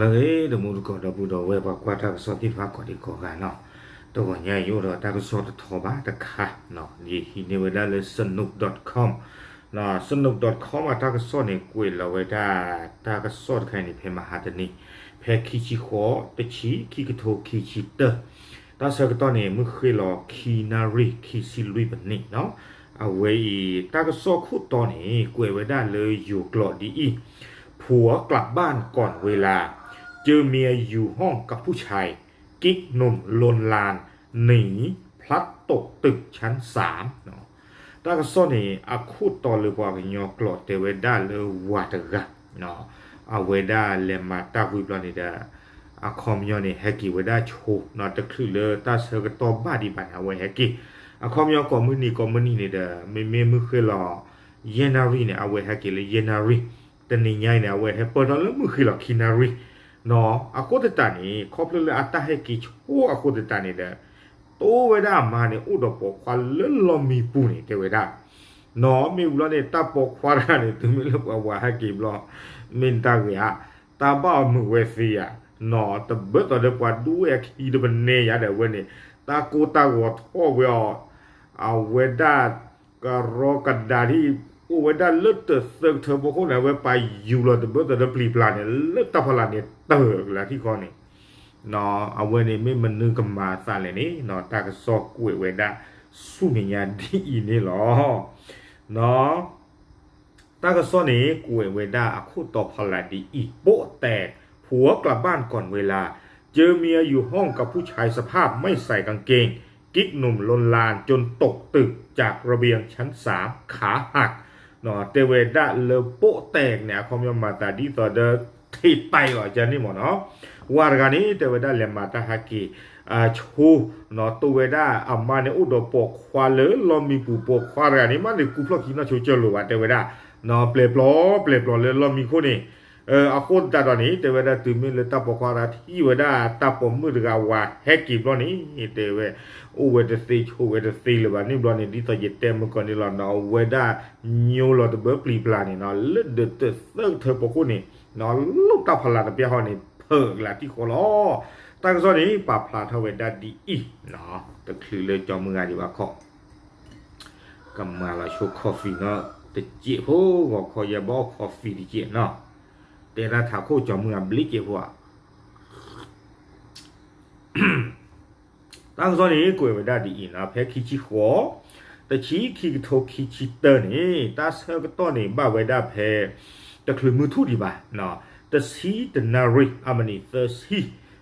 လၢအဂ့ၤ တမူတကိးဒီပုၢ်ဒီဝဲၢ် ပှၤကွၢ်တၢ်ကစီၣ်သ့ၣ်တဖၣ်ကိးဒံကိးဂၤနီၤ, တဂီၤညါအံၤ ယအိၣ်ဒီးတၢ်ကစီၣ်တထီဘၣ်တခါနီၤ, ယဟံးန့ၢ်ဝဲဒၣ်လၢ စနူး dot com, စနူး dot com အတၢ်ကစီၣ်န့ၣ် ကွဲးလီၤဝဲဒၣ် တၢ်ကစီၣ်တခါအံၤန့ၣ် ဖဲမဟါတနံၤ ဖဲခံဆံဃိး တဆံ ခံကထိခံဆံတၢ တၢ်ဆၢကတီၢ်န့ၣ် မုၢ်ဃ့ၢ်လီၤခံနၣ်ရံၣ်ခံဆံလွံၢ်မံးနံးနီၤ, အဝဲအံၤ တၢ်ကစီၣ်ခိၣ်တီန့ၣ် ကွဲးဝဲဒၣ်လၢယိၤကျိာ်ဒ်အံၤ, ผัวกลับบ้านก่อนเวลา เจอเมียอยู่ห้องกับผู้ชาย กิ๊กหนุ่มลวนลามหนีพลัดตกตึกชั้นสาม တၢ်ကစီၣ်န့ၣ် အခိၣ်တီလၢပှၤကညီကျိာ်တဲဝဲဒၣ်လၢဝၤတဂၤ အဝဲဒၣ်လဲၤမၤတၢ်ဝံၤဘျီန့ၣ်ဒီး အခီပညီန့ၣ် ဟဲက့ၤဝဲဒၣ်ဆိနီၤ, တချုးလၢတၢ်ဆၢကတီၢ်ဘၣ်ဒံးဘၣ်န့ၣ် အဝဲဟဲက့ၤ, အခီပညီကိးမုၢ်နံၤကိးမုၢ်နံၤန့ၣ်ဒီး မ့မ့ၢ်မုၢ်ဃ့ၢ်လီၤ ယဲၢ်နၣ်ရံၣ်န့ၣ် အဝဲဟဲက့ၤလၢယဲၢ်နၣ်ရံၣ်, တနံၤညါအံၤန့ၣ် အဝဲဟဲပၢၢ်ထီၣ်လၢမုၢ်ဃ့ၢ်လီၤခံနၣ်ရံၣ်နီၤ, အဃိသတးန့ၣ် ခီဖျိလၢအတၢ်ဟဲက့ၤဆိအဃိသတးန့ၣ်ဒီး တိဝဲဒၣ်အမါန့ၣ် အိၣ်ဒီးပိာ်ခွါလၢလီၢ်မံပူၤန့ၣ် တဲဝဲဒၣ်နီၤ, မ့ၢ်ဝံၤလီၤန့ၣ် တၢ်ပိာ်ခွါတဂၤန့ၣ် တုၤမ့ၢ်လၢပှၤဝၤဟဲက့ၤဘျီ မ့ၢ်တၢ်ဂ့ၤဧါ, တၢ်ဘၣ်အီၤမုာ်ဝဲသ့ဧါနီၤ, တဘၢၣ်သိးဒီးပှၤဒူဝဲအခံတပနဲယၤဒီး အဝဲန့ၣ် တၢ်ကိၢ်တၢ်ဂီၤထီၣ်ဝဲအီၤ, အဝဲဒၣ် ကရီကဒါဒ် အိၣ်ဝဲဒၣ်လၢတၢ်သၢကထၢဖီခိၣ်န့ၣ် အဝဲပာ်ယူၤလီၤတဘၢၣ်သိးဒီးပျံၤပျါန့ၣ် လၢတၢ်ဖီလာ်န့ၣ် တၢၢ်ကလၤထံၣ်ဃီန့ၣ် အဝဲန့ၣ်မ့ၢ်မနုၤကမၤအသးလဲၣ်န့ၣ်နီၤ, တၢ်ကစီၣ်ကွဲးဝဲဒၣ်ဆူမဲာ်ညါဒ်အံၤန့ၣ်လီၤ. တၢ်ကစီၣ်န့ၣ် ကွဲးဝဲဒၣ်အခိၣ်တီဖီလာ်ဒ်အံၤ, โป๊ะแตก ผัวกลับบ้านก่อนเวลา เจอเมียอยู่ห้องกับผู้ชาย สภาพไม่ใส่กางเกง กิ๊กหนุ่มลวนลามจนตกตึกจากระเบียงชั้นสาม ขาหัก တဲဝဲဒၣ်လၢ โป๊ะแตก န့ၣ် အခီပညီမၤသးဒ်သိးဒီး ထံးတဲာ်လီၤကန့ၣ်မ့ၢ်နီၤ, ဝၤတဂၤန့ၣ် တဲဝဲဒၣ်လဲၤမၤတၢ်ဟဲက့ၤ ဆိနီၤ, တိဝဲဒၣ်အမါန့ၣ် အိၣ်ဒီးပိာ်ခွါလၢလီၢ်မံပူၤ, ပိာ်ခွါတဂၤန့ၣ် မ့ၢ်န့ၣ်ကူဖျီၣ်ခံနီၢ်ဆိကၢၢ်လိာ်ဘၣ် တဲဝဲဒၣ်နီၤ, ပျဲၢ်ပျီပျဲၢ်ပျီလၢလီၢ်မံခိၣ်န့ၣ် အဃိသတးဒီးန့ၣ် တဲဝဲဒၣ်တုၤမ့ၢ်လၢတၢ်ပိာ်ခွါတဂၤထံၣ်ဝဲဒၣ်တၢ်ပိာ်မုၣ်တဂၤဝၤဟဲက့ၤဘျီန့ၣ် တဲဝဲ အိၣ်ဝဲတသ့ဆိးဝဲတသ့လၢၤဘၣ်န့ၣ်ဘျီန့ၣ် ဒ်သိးယတဲမုၢ်ကီၢ်န့ၣ်လီၤနီၤ, အဝဲဒၣ်ညိလီၤတဘၢပျံၤပျါန့ၣ်နီၤ, လၢဒၢးတၢ်သၢကထၢဖီခိၣ်န့ၣ်နီၤ, လီၢ်တၢ်ဖီလာ်တပျၢ်ဟီန့ၣ် ဖၢကလၤထံၣ်ဃီလီၤ. တၢ်ကစီၣ်န့ၣ် ပာ်ဖျါထီၣ်ဝဲဒၣ်ဒ်အံၤ, တချုးလၢကၠီမုၢ်ဂၤဒံးဘၣ်ခီ ကမၤလီၤဆိ coffee နီၤ, တစဲးဖိဂီၤခီယဘၣ်အီၣ် coffee တစဲးနီၤ, တဲဒၣ်ထးခိၣ်ကၠီမုၢ်ဂၤဘျ့စဲးဖိဧါ တၢ်ကစီၣ်န့ၣ် ကွဲးဝဲဒၣ်ဒ်အံၤနီၤ, ဖဲခံဆံဃိး တဆံခံကထိခံဆံတၢန့ၣ် တၢ်ဆၢကတီၢ်န့ၣ် ဘၣ်ဝဲဒၣ်ဖဲ တချုးမုၢ်ထူၣ်ဒံးဘၣ်, တဆံတနၣ်ရံၣ် အမံးနံးသၢဆံ,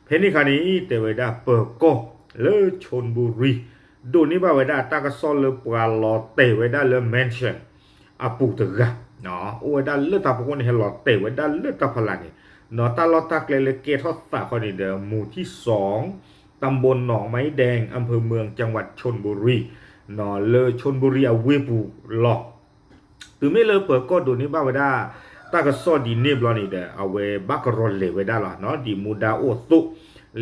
ဖဲန့ၣ်အခါန့ၣ် တဲဝဲဒၣ်ပၢၤကီၢ်လၢ ชลบุรี ဒိးန့ၢ်ဘၣ်ဝဲဒၣ်တၢ်ကစီၣ်လၢပှၤလီၤတဲာ်ဝဲဒၣ်လၢ mansion အပူၤတဂၤ, အိၣ်ဝဲဒၣ်လၢတၢ်ဖီခိၣ်န့ၣ် ဟဲလီၤတဲာ်ဝဲဒၣ်လၢတၢ်ဖီလာ်န့ၣ်, တၢ်လီၢ်တၢ်ကျဲလၢကဲထီၣ်သးခီန့ၣ်ဒီး หมู่ที่สอง ตำบลหนองไม้แดง อำเภอเมือง จังหวัดชลบุรี လၢ ชลบุรี အဝ့ၢ်ပူၤလီၤ. တုၤမ့ၢ်လၢပၢၤကီၢ်ဒိးန့ၢ်ဘၣ်ဝဲဒၣ် တၢ်ကစီၣ်ဒ်န့ၣ်ဘျီန့ၣ်ဒီး အဝဲဘၣ်ကရီလဲၤဝဲဒၣ်လီၤ, ဒ်မူဒါအိၣ်အသိး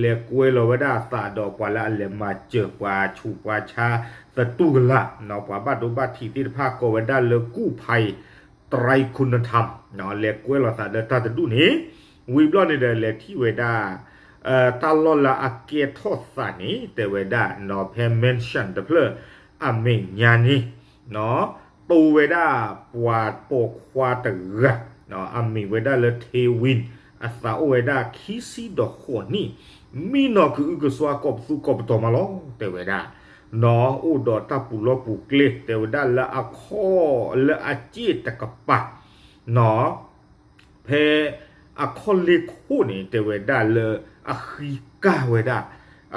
လဲၤကွဲလီၤဝဲဒၣ်အသးဒီးပှၤလၢအလဲၤမၤစၢၤပှၤဆူးပှၤဆါသတူၢ်ကလာ်, ပှၤဘၣ်ဒိဘၣ်ထံးသ့ၣ်တဖၣ်ကိးဝဲဒၣ်လၢ กู้ภัยไตรคุณธรรม လဲၤကွဲလီၤသးဒီးတၢ်တဒူၣ်န့ၣ်, ဝံၤဘျီန့ၣ်ဒီး လဲၤထံၣ်ဝဲဒၣ် တၢ်လီၢ်လၢအကဲထီၣ်သးန့ၣ် တဲဝဲဒၣ်နီၤ ဖဲ mansion တဖျၢၣ်အမဲာ်ညါန့ၣ် တိဝဲဒၣ်ပှၤပိာ်ခွါတဂၤ အမံၤဝဲဒၣ်လၢ เทวิน အသးအိၣ်ဝဲဒၣ်ခံဆံဒီးဃိးနံၣ်, မံနီၤကအုကစွါကိးပသူကိးပတီၤမးလီၤ တဲဝဲဒၣ်, နီၤအိၣ်ဒီးတၢ်ပူၤလီၢ်ပူၤကျဲ တဲဝဲဒၣ်လၢအခီၣ်လၢအစ့ၣ်တကပၤ, နီၤ ဖဲအခီၣ်လ့ၢ်ခိၣ်န့ၣ် တဲဝဲဒၣ်လၢအဃံကၢ်ဝဲဒၣ်,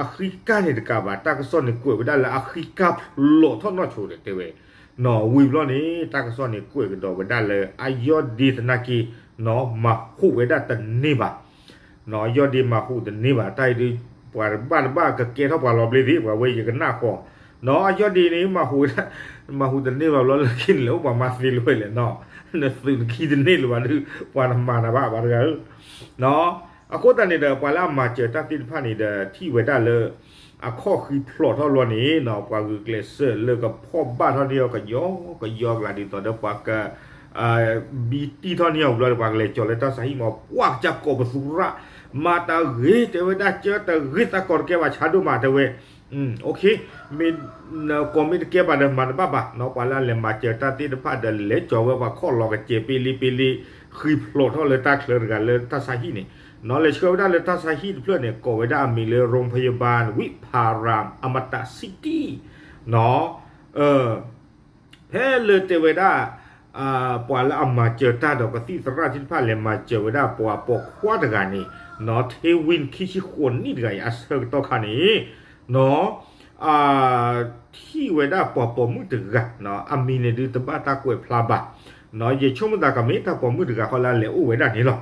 အဃံကၢ်န့ၣ်တကးဘၣ် တၢ်ကစီၣ်န့ၣ်ကွဲးဝဲဒၣ်လၢအဃံကၢ်ဖျိးထီၣ်နီၢ်ဆိဒီး တဲဝဲ, နီၤဝံၤဘျီန့ၣ် တၢ်ကစီၣ်န့ၣ်ကွဲးကဒီးဝဲဒၣ်လၢ အယီၢ်ဒ့သနာ်က့ နီၤမၤဟူးဝဲဒၣ်တန့ၢ်ဘၣ်, နီၤယီၢ်ဒ့မၤဟူးတန့ၢ်ဘၣ် တၢ်အံၤဒ် ပှၤတဘၣ်တဘၣ်ကကဲထီၣ်ပှၤလီၤဘျ့သ့ၣ် ပှၤဝဲယကနၣ်ဃီ, နီၤအယီၢ်ဒ့န့ၣ် မၤဟူးတန့ၢ်ဘၣ်ဘျီလၢခံန့ၣ် လၢအိၣ်ပှၤမၤသ့လၢၤဝဲလဲၣ်နီၤ, နသုးနခံတန့ၢ်လၢၤဘၣ်ဒီး ပှၤတမၤနၤဘၣ် ပှၤတဂၤဧၢ, နီၤ အဃိသတးန့ၣ်ဒီး ပှၤလၢအမၤစၢၤတၢ်သ့ၣ်တဖၣ်န့ၣ်ဒီး ထံၣ်ဝဲဒၣ်လၢ အခီၣ်ဃံဖျိးထီၣ်ဘျီန့ၣ် နီၤပှၤဂုာ်ကျဲးစၢးလၢကဖီၣ်ဘၣ်ထီၣ်န့ၢ်အီၤကယီကယီကလးဒ်သိးဒီးပှၤက ဘံတံၢ်ထီၣ်န့ၢ်အီၤဘျီဒီး ပှၤကလဲၤကၠီၤလၢတၢ်ဆါဟံၣ်မး ပှၤကစၢ်ကိးပသူရၣ် မၤတၢ်ဂ့ၤ တဲဝဲဒၣ် ကၢတဂ့ၤ သးကီၢ်တကဲဘၣ် ဆါဒိၣ်မး တဲဝဲ, မ့ၢ်နကီၢ်မ့ၢ်တကဲဘၣ်ဒီး မၤတဘၣ်ဘၣ်နီၤ. ပှၤလၢအလဲၤမၤစၢၤတၢ်သ့ၣ်တဖၣ်ဒီး လဲၤကၠီၤဝဲပှၤခီၣ်လီၤကစဲၤ ပ့လ့ပ့လ့ ဃံဖျိးထီၣ်လၢတၢ်ချၢတဂၤလၢတၢ်ဆါဟံၣ်န့ၣ်နီၤ. လဲၤဆှၢဝဲဒၣ်လၢတၢ်ဆါဟံၣ်တဖျၢၣ်န့ၣ် ကိးဝဲဒၣ်အမံၤလၢ Royal Viparam Amata City နီၤ. ဖဲလၢတဲဝဲဒၣ် ပှၤလၢအမၤစၢၤတၢ်ဒီးကသံၣ်သရၣ်သ့ၣ်တဖၣ် လဲၤမၤစၢၤဝဲဒၣ်ပှၤပိာ်ခွါတဂၤန့ၣ်နီၤ, ထ့ဝံ ခံဆံဃိးနံၣ်တဂၤအံၤ အဆၢကတီၢ်ခါန့ၣ်နီၤ, ထံၣ်ဝဲဒၣ်ပှၤပိာ်မုၣ်တဂၤနီၤ, အမံၤန့ၣ်ဒုး တဘၣ်တၢ်ကွဲးဖျါဘၣ်နီၤ. ယဆိကမိၣ်သး ကမ့ၢ်တၢ်ပိာ်မုၣ်တဂၤဃီလၢအလဲၤအိၣ်ဝဲဒၣ်န့ၣ်လီ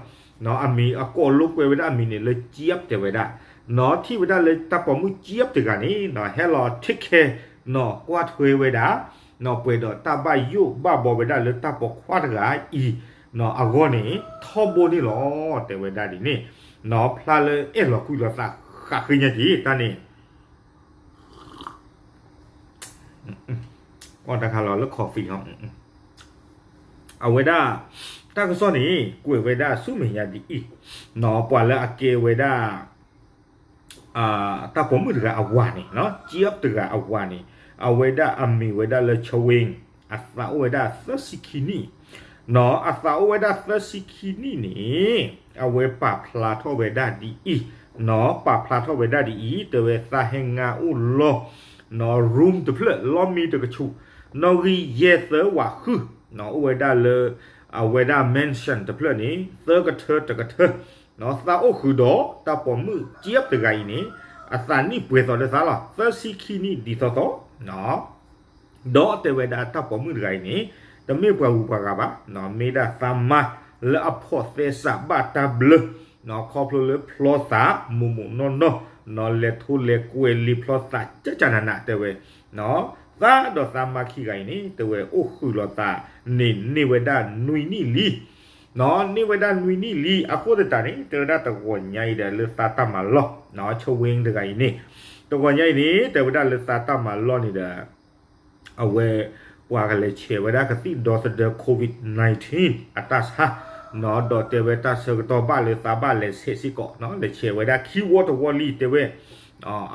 ၤ. အမံၤအကိးလိာ်ကွဲဝဲဒၣ်အမံၤန့ၣ်လၢ Jeff တဲဝဲဒၣ်နီၤ. ထံၣ်ဝဲဒၣ်လၢတၢ်ပိာ်မုၣ် Jeff တဂၤန့ၣ်နီၤ ဟဲလီၤ take care နီၤ, ကွၢ်ထွဲဝဲဒၣ်နီၤ, ပှဲၤဒီးတၢ်ဘၣ်ယိၣ်ဘၣ်ဘီဝဲဒၣ်လၢတၢ်ပိာ်ခွါတဂၤအံၤနီၤ အဂီၢ်န့ၣ် ထီဘိန့ၣ်လီၤ. တဲဝဲဒၣ်ဒ်န့ၣ် ဖျါလၢအဲၣ်လီၤကွံလိာ်သးဃးဃ့ညါက့ၤတၢ်န့ၣ် တၢ်ခါလီၤလၢ coffee ဟီ, အဝဲဒၣ် တၢ်ကစီၣ်န့ၣ် ကွဲးဝဲဒၣ်ဆူမဲာ်ညါဒ်အံၤနီၤ, ပှၤလၢအကဲဝဲဒၣ် တၢ်ပိာ်မုၣ်တဂၤအဝၤန့ၣ်နီၤ, Jeff တဂၤအဝၤန့ၣ် အဝဲဒၣ်အမံၤဝဲဒၣ်လၢ Chewing, အသးအိၣ်ဝဲဒၣ်သၢဆံခံနံၣ်နီၤ. အသးအိၣ်ဝဲဒၣ်သၢဆံခံနံၣ်န့ၣ် အဝဲပာ်ဖျါထီၣ်ဝဲဒၣ်ဒ်အံၤနီၤ, ပာ်ဖျါထီၣ်ဝဲဒၣ်ဒ်အံၤ တဲဝဲ သးဟဲငါအိၣ်လီၤနီၤ room တဖျၢၣ် လီၢ်မံတကဆူး, နီၣ်ဂံၢ်ယဲၢ်သၢဝးဃုနီၤ, အိၣ်ဝဲဒၣ်လၢ အဝဲဒၣ် mansion တဖျၢၣ်န့ၣ် သၢကထၢတကထၢနီၤ. သးအိၣ်ဃုာ်ဒီးတၢ်ပိာ်မုၣ် Jeff တဂၤအံၤန့ၣ် အသးနံၣ်ပှဲၤသိးလၢသးလီၤ, သၢဆံခံနံၣ်ဒ်သိးသိးနီၤ. ဒီးတဲဝဲဒၣ်တၢ်ပိာ်မုၣ်တဂၤအံၤန့ၣ် တမ့ၢ်ပှၤဂုၤပှၤဂၤဘၣ်နီၤ, မ့ၢ်ဒၣ်သးမါလၢအဖိးသဲစးဘၣ်တၢ်ဘျၢနီၤ, ခီဖျိလၢဖျီသးမိၢ်မိၢ်နီၢ်နီၢ်နီၤ, လဲၤထိလဲၤကွဲလံာ်ဖျီသး ကၠၢ်ကၠၢ်နးနး တဲဝဲနီၤ. သးဒီးသးမါခံဂၤအံၤန့ၣ် တဲဝဲအိၣ်ဃုာ်လိာ်သးန့ၣ် န့ၢ်ဝဲဒၣ်နွံနံၣ်လံနီၤ, န့ၢ်ဝဲဒၣ်နွံနံၣ်လံ. အဃိသတးန့ၣ် တဲဝဲဒၣ်တဂီၤညါအံၤဒီး လၢသးတၢ်မၤလီၢ်နီၤ, Chewing တဂၤအံၤန့ၣ် တဂီၤညါအံၤန့ၣ် တဲဝဲဒၣ်လၢသးတၢ်မၤလီၢ်န့ၣ်ဒီး အဝဲ ပှၤကလဲၤဆဲးဝဲဒၣ်ကသံၣ်ဒီသဒၢ COVID nineteen အတၢ်ဆါနီၤ, ဒီးတဲဝဲတၢ်ဆၢကတီၢ်ဘၣ်လၢသးဘၣ်လဲၤဆဲးစ့ၢ်ကီးနီၤ, လဲၤဆဲးဝဲဒၣ်ခံဝီတဝီလံ တဲဝဲ.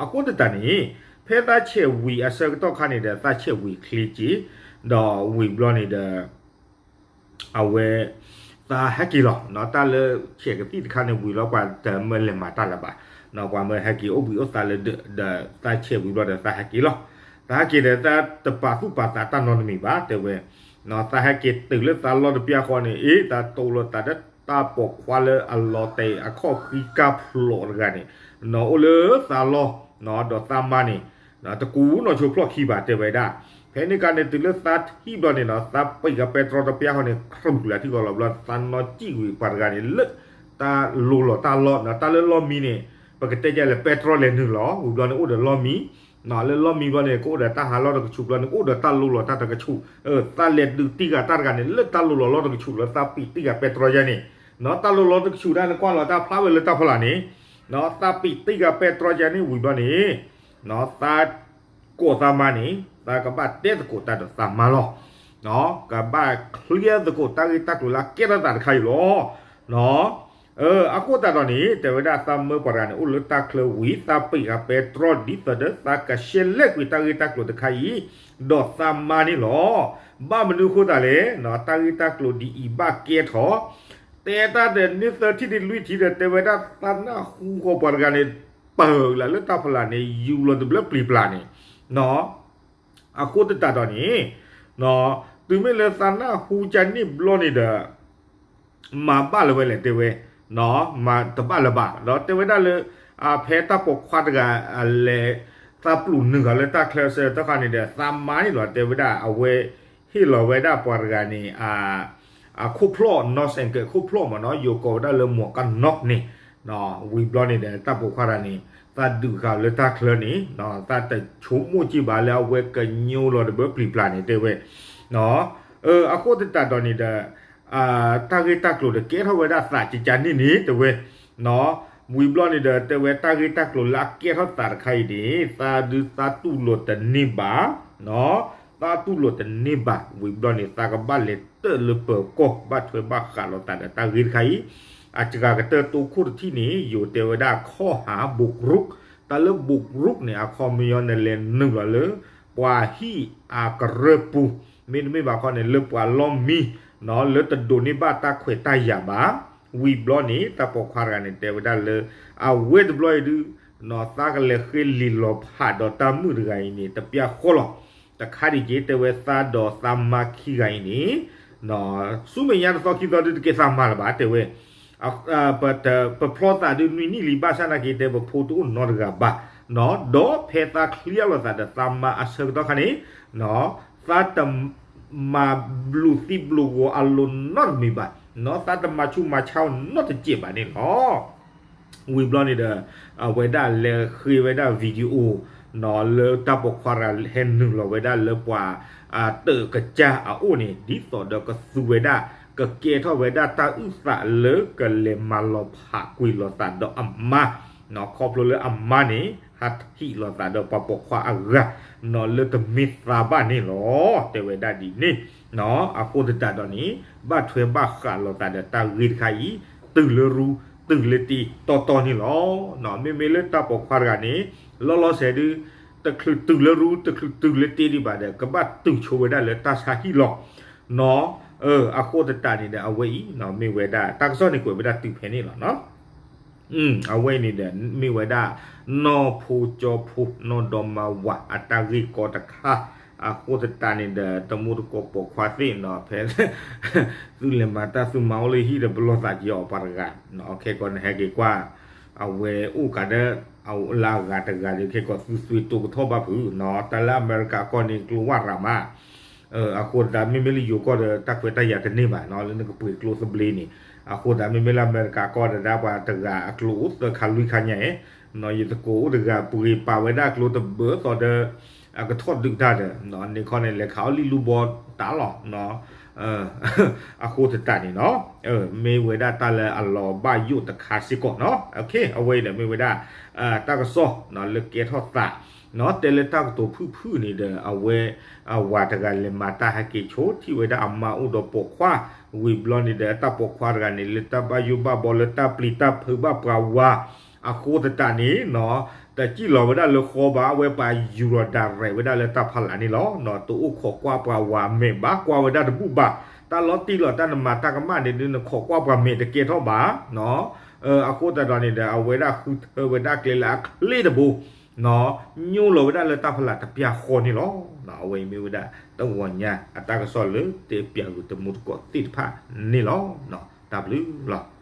အဃိသတးန့ၣ် ဖဲသးဆဲးဝံၤအဆၢကတီၢ်ခါန့ၣ်ဒီး သးဆဲးဝံၤချ့က့ၤ ဒီးဝံၤဘျီန့ၣ်ဒီး အဝဲ သးဟဲက့ၤလီၤနီၤ, တၢ်လၢဆဲးကသံၣ်တခါန့ၣ်ဝံၤလီၤ ပှၤတမၢလဲၤမၤတၢ်လၢၤဘၣ်နီၤ, ပှၤမၢဟဲက့ၤအိၣ်ဘှံးအိၣ်သါလၢဒၢးဒီး သးဆဲးဝံၤဘျီဒီး သးဟဲက့ၤလီၤ. သးဟဲက့ၤဒီး သးတပာ်သူၣ်ပာ်သးတၢ်နီတမံၤဘၣ် တဲဝဲနီၤ, သးဟဲက့ၤတုၤလၢသးလီၢ်တပျၢ်ဃီန့ၣ် အ့ သးတိလိာ်သးဒီးတၢ်ပိာ်ခွါလၢအလီၤတဲာ်အခီၣ်ဃံကါဖျိးတဂၤန့ၣ်နီၤ, အိၣ်လၢသးလီၢ်နီၤ, ဒီးသးမါန့ၣ် တကူးနီၢ်ဆိဖျီၣ်ခံဘၣ် တဲဝဲဒၣ်. ဖဲန့ၣ်ကါန့ၣ် တုၤလၢသးထံၣ်ဘျီန့ၣ်နီၤ, သးပံာ်ကပဲတြီတပျၢ်ဃီန့ၣ် ခြုးလၢထံကီၢ်လီၤဘျီ သးနီၣ်စံၣ်ဝံၤပှၤတဂၤန့ၣ် လၢတၢ်လိလီၤတၢ်လီၢ်နီၤ, တၢ်လၢလီၢ်မံန့ၣ် ပကတဲယလဲၣ် ပဲတြီလဲၤနုာ်လီၤ, ဝံၤဘျီန့ၣ်အိၣ်ဒီးလီၢ်မံနီၤ, လၢလီၢ်မံဘျီန့ၣ် ကအိၣ်ဒီးတၢ်ဟးလီၢ်တကဆူးဘျီန့ၣ် ကအိၣ်ဒီးတၢ်လိလီၤတၢ်တကဆူး, သးလဲၤဒုးတံၢ်ဂၤတၢ်တဂၤန့ၣ် လၢတၢ်လိလီၤလီၢ်တကဆူးလၢသးပံာ်တံၢ်ဂၤပဲတြီယါန့ၣ်နီၤ, တၢ်လိလီၤတကဆူးဒၣ်န့ၣ် ကွၢ်လီၤတၢ်ဖျါဝဲလၢတၢ်ဖီလာ်န့ၣ်နီၤ, သးပံာ်တံၢ်ဂၤပဲတြီယါန့ၣ် ဝံၤဘျီန့ၣ် သးကိးသးမါန့ၣ် သးကဘၣ်တဲသကိးတၢ်ဒီးသးမါလီၤ. ကဘၣ် clear သကိးတၢ်ဂ့ၢ်တၢ်ကျိၤလၢအကဲထီၣ်သးတခါအံၤလီၤ. အဃိသတးဒီးန့ၣ် တဲဝဲဒၣ်သးမၢပှၤတဂၤန့ၣ် အိၣ်လၢတၢ်ချၢဝံၤ သးပံာ်ဃာ်ပဲတြီဒ်သိးဒီး သးကရှဲလဲာ်ကွံာ်တၢ်ဂ့ၢ်တၢ်ကျိၤတခါအံၤ ဒီးသးမါန့ၣ်လီၤ. ဘၣ်မနုၤအဃိသတးလဲၣ်နီၤ, တၢ်ဂ့ၢ်တၢ်ကျိၤဒ်အံၤဘၣ်ကဲထီၣ် တဲတၢ်ဒီးန့ၢ်သၢထံၣ်တလွံၢ်ထံၣ်ဒီး တဲဝဲဒၣ်သးနၢ်ဟူဃီၤပှၤတဂၤန့ၣ် ပၢၢ်လၢ်လၢတၢ်ဖီလာ်န့ၣ် ယူၤလီၤတဘျၢပျံၤပျါန့ၣ်နီၤ. အဃိသတးဒီးန့ၣ် တုၤမ့ၢ်လၢသးနၢ်ဟူကန့ၣ်ဘျီန့ၣ်ဒီး မၤဘၣ်လၢၤဝဲလဲၣ် တဲဝဲ မၤတဘၣ်လၢၤဘၣ် ဒီးတဲဝဲဒၣ်လၢ ဖဲတၢ်ပိာ်ခွါတဂၤ အလဲၤ သးပျုၢ်နုာ်ဃာ်လၢတၢ်ချၢအဆၢကတီၢ်ခါန့ၣ်ဒီး သးမါန့ၣ်လီၤ တဲဝဲဒၣ် အဝဲ ဟ့ၣ်လီၤဝဲဒၣ်ပှၤတဂၤန့ၣ် အခိၣ်ဖျီၣ် နီၢ်စဲၣ်ကဲးခိၣ်ဖျီၣ်မ့ၢ်နီၤ ယိၤကိးဝဲဒၣ်လၢ မွၤကနီၢ်န့ၣ် ဝံၤဘျီန့ၣ်ဒီး တၢ်ပိာ်ခွါတဂၤန့ၣ် သးဒုးဃာ်လၢတၢ်ချၢန့ၣ် သးတဆိကမိၣ်က့ၤဘၣ်လၢအဝဲကညိလီၤတဘျၢပျံၤပျါန့ၣ် တဲဝဲ အဃိသတးဒီးန့ၣ်ဒီး တၢ်ဂ့ၢ်တၢ်ကျိၤဒီးကဲထီၣ်ဝဲဒၣ်သးကကန့ၣ်န့ၣ် တဲဝဲ ဝံၤဘျီန့ၣ်ဒီး တဲဝဲတၢ်ဂ့ၢ်တၢ်ကျိၤလၢအကဲထီၣ်သးတခါအံၤန့ၣ် သးဒုးသးတူၢ်လိာ်တန့ၢ်ဘၣ် သးတူၢ်လိာ်တန့ၢ်ဘၣ် ဝံၤဘျီန့ၣ် သးကဘၣ်လဲၤတၢၢ်လၢပၢၤကီၢ် ဘၣ်ထွဲဘၣ်ဃးလိာ်သးဒီးတၢ်ဂ့ၢ်တခါအံၤ အစှၤကတၢၢ်တိခိၣ်တထံၣ်န့ၣ် ယိၤတဲဝဲဒၣ်ခီၣ်ဟး บุกรุก, တၢ်လၢ บุกรุก န့ၣ် အခီပညီန့ၣ်လဲၤနုာ်လီၤလၢ ပှၤဟံၣ်အကရၢၢ်ပူၤ, မ့တမ့ၢ်ဘၣ်ခီန့ၣ် လၢပှၤလီၢ်မံ လၢတဒိးန့ၢ်ဘၣ်တၢ်ခွဲးတၢ်ယာ်ဘၣ်. ဝံၤဘျီန့ၣ် တၢ်ပိာ်ခွါတဂၤန့ၣ် တဲဝဲဒၣ်လၢ အဝဲတဘျီအံၤဒုး သးကလဲၤဃ့လံာ်လီၤဖးဒီးတၢ်မုာ်တဂၤအံၤန့ၣ် တပျၢ်ဃီလီၤ. တခါဒံးက့ၤ တဲဝဲသးဒီးသးမါခံဂၤအံၤန့ၣ် ဆူမဲာ်ညါတသီခံသီဒုးတကဲသးမါလၢၤဘၣ် တဲဝဲ ပဖျီသးဒုးနွံနံၣ်လံ ဘၣ်ဆၣ်နာ်က့ၤတဲ ပဖိတအိၣ်နီတဂၤဘၣ်, ဒီးဖဲသးချံအလိာ်သးဒီးသးမါအဆၢကတီၢ်ခါန့ၣ် သးတမၤဘျုးသံဘျုးဂီၤအလိၤနီတမံၤဘၣ်, သးတမၤဆူးမၤဆါအီၤနီတစဲးဘၣ်န့ၣ်လီၤ. ဝံၤဘျီန့ၣ်ဒီး အဝဲဒၣ်လဲၤဃ့ဝဲဒၣ် video လၢတၢ်ပိာ်ခွါတဂၤဟဲနုာ်လီၤဝဲဒၣ်လၢပှၤ တၢၣ်ကစၢ်အအိၣ်န့ၣ် ဒ်သိးဒီးကသူဝဲဒၣ် ကကဲထီၣ်ဝဲဒၣ်တၢ်အုၣ်သးလၢကလဲၤမၤလီၤဖးကွံာ်လိာ်သးဒီးအမါ, ခီဖျိလၢအမါန့ၣ် ဟးထံၣ်လိာ်သးဒီးပှၤပိာ်ခွါအဂၤ လၢတမ့ၢ်သးဘၣ်န့ၣ်လီၤ. တဲဝဲဒၣ်ဒ်န့ၣ် အဃိသတးဒီးန့ၣ် ဘၣ်ထွဲဘၣ်ဃးလိာ်သးဒီးတၢ်ဂ့ၢ်တခါအံၤ တုၤလၢရူ တုၤလၢတ့တီတီန့ၣ်လီၤ. မ့မ့ၢ်လၢတၢ်ပိာ်ခွါတဂၤန့ၣ် လီၤလီၤဆဲးဒုး တချုးတုၤလၢရူ တချုးတုၤလၢတ့ဒံးဘၣ်ဒီး ကဘၣ်တုၤဆိဝဲဒၣ်လၢတၢ်ဆါဟံၣ်လီၤ. အဃိသတးန့ၣ်ဒီး အဝဲအံၤ မ့ၢ်ဝဲဒၣ် တၢ်ကစီၣ်န့ၣ်ကွဲးဝဲဒၣ်တုၤဖဲန့ၣ်လီၤ. အဝဲအံၤန့ၣ်ဒီး မ့ၢ်ဝဲဒၣ် နီၢ်ဖိကၠီဖိ နီၢ်ဒီမါဝၤ အတၢ်ဂ့ၢ်ကီတခါ, အဃိသတးန့ၣ်ဒီး တမူတကိးပိာ်ခွါသ့ၣ်နီၤ ဖဲ သုလဲၤမၤတၢ်သုမၤအိၣ်လၢဟံၣ်ဒီး ပလီၢ်သးက့ၤအီၤပှၤတဂၤ, ခဲကီးန့ၣ်ဟဲက့ၤကွၢ် အဝဲအိၣ်ကးဒီး အလၢအဂၤတဂၤဒီး ခဲကီးသုသွံတိၤကထီၣ်ဘၣ်ဖုးနီၤ, တၢ်လၢအမဲရကၤကီၢ်န့ၣ် ကျိဝၢ်ရၤမး အဃိသတး မ့မ့ၢ်လၢယိၤကီၢ်ဒီး တၢ်ခွဲးတၢ်ယာ်တန့ၢ်ဘၣ်နီၤ လၢနကပှ့ၤကျိသဘျ့န့ၣ်, အဃိသတး မ့မ့ၢ်လၢအမဲရကၤကီၢ်ဒီး ဒၣ်ပှၤတဂၤအကျိအိၣ်သၢခါလွံၢ်ခါညါအံၤ, ယသကိးအိၣ်တဂၤ ပှ့ၤပာ်ဝဲဒၣ်ကျိတဘၢသိးဒီး အကထီၣ်ဒုးတၢ်ဒီး န့ၣ်ခီန့ၣ် လဲၤခးအီၣ်လံၣ်လူၢ်ဘီတၢ်လီၤ. အဃိသတးန့ၣ်နီၤ မ့ၢ်ဝဲဒၣ်တၢ်လၢအလီၤဘၣ်ယိၣ်တခါစ့ၢ်ကီးနီၤ, အဝဲအံၤဒီးမ့ၢ်ဝဲဒၣ် တၢ်ကစီၣ် လၢကဲထီၣ်သး တဲလၢတၢ်ကတိၤဖုၣ်ဖုၣ်န့ၣ်ဒီး အဝဲ အဝၤတဂၤလဲၤမၤတၢ်ဟဲက့ၤဆိ ထံၣ်ဝဲဒၣ်အမါအိၣ်ဒီးပိာ်ခွါ, ဝံၤဘျီန့ၣ်ဒီး တၢ်ပိာ်ခွါတဂၤန့ၣ် လၢတၢ်ဘၣ်ယိၣ်ဘၣ်ဘီလၢတၢ်ပျံၤတၢ်ဖုးဘၣ်ပှၤဝၤ, အဃိသတးန့ၣ်နီၤ တစံၣ်လီၤဝဲဒၣ်လၢဃီဘၣ် အဝဲပာ်ယူၤလီၤ direct ဝဲဒၣ်လၢတၢ်ဖီလာ်န့ၣ်လီၤ. တအိၣ်ခိးကွၢ်ပှၤဝၤမဲာ်ဘၣ် ကွၢ်ဝဲဒၣ်တဘူၣ်ဘၣ်, တၢ်လီၤတံၢ်လီၤ တၢ်နမၤတၢ်ကမၣ်န့ၣ်ဒုး နခိးကွၢ်ပှၤမဲာ်တကဲထီၣ်ဘၣ် အဃိသတးဒီးန့ၣ်ဒီး အဝဲဒၣ်ဃုထၢဝဲဒၣ်ကျဲလၢအချ့တဘိ ညိလီၤဝဲဒၣ်လၢတၢ်ဖီလာ်တပျၢ်ဃီန့ၣ်လီၤ. အဝဲအံၤမ့ၢ်ဝဲဒၣ် တဂီၤညါအတၢ်ကစီၣ်လၢတဲပၠးဂုာ်တမူတကိးသ့ၣ်တဖၣ်န့ၣ်လီၤ. တၢ်ဘျုးလီၤ.